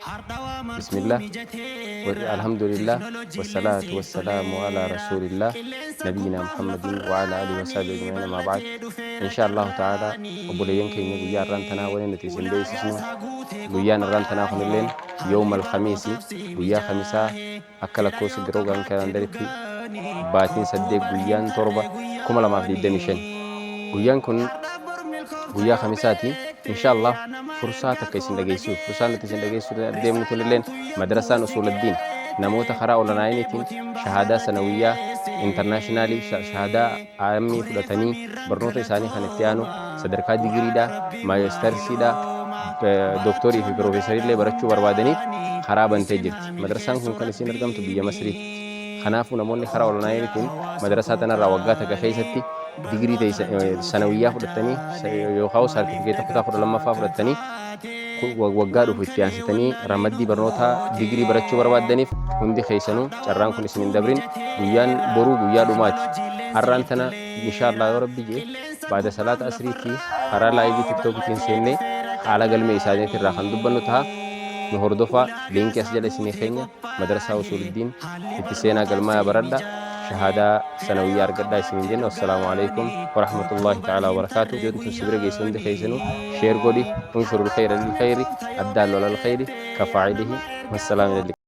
Bismillah, Alhamdulillah, wassalaatu wassalaamu ala rasuulillah, nabiyyina Muhammadin wa ala alihi wa sahbihi ajma'in, amma ba'd. Insha Allahu ta'ala, obboleeyyan keenya, guyyaa har'aan tanaa wani nuti isin beeksisnu, guyyaan har'aan tanaa kunilleen yawmal khamiisi, guyyaa khamisaa, akka lakkoofsa Gregorian calendaritti baatiin 8 guyyaan 7 2025, guyyaan kun guyyaa khamisaati. Insha Allah fursaa takka isin dhageessuuf, fursaan nuti isin dhageessuu deemnu tunilleen madrasaan Usuuladdiin namoota karaa onlaayiniitiin shahaadaa sanawiyyaa international shahaadaa aammii fudhatanii barnoota isaanii kan itti aanu sadarkaa digiriidhaa, maastarsiidhaa, dooktorii fi piroofeesarillee barachuu barbaadaniif karaa bantee jirti. Madrasaan kun kan isin argamtu biyya Masriitti. Kanaafuu namoonni karaa onlaayiniitiin madrasaa tanarraa waggaa takka keessatti digirii sanawiyyaa fudhatanii yookaan saartifikeeta kutaa 12ffaa fudhatanii waggaa dhufu itti aansitanii ramaddii barnootaa digirii barachuu barbaaddaniif, hundi keessanuu carraan kun isin hin dabrin. Guyyaan boruu guyyaa dhumaati. Har'aan tana inshaallah yoo Rabbi jee baada salaata asriitii karaa live TikTokiitiin seennee haala galmee isaaniitirraa kan dubbannu ta'a. Nu hordofaa, liinkii as jala isinii keenya. Madrasaa Usuuliddiin itti seenaa, galmaaya baradha, shahaadaa sanawiyyaa argadhaa isiniin jenna. Wassalaamu alaikum warahmatullahi ta'ala wabarakaatu. Yoon tun sibira geesse hundi keessanuu share godhi. Unshurul khayra lil khayri, addaallu alal khayri kafaa'ilihi. Wassalaam.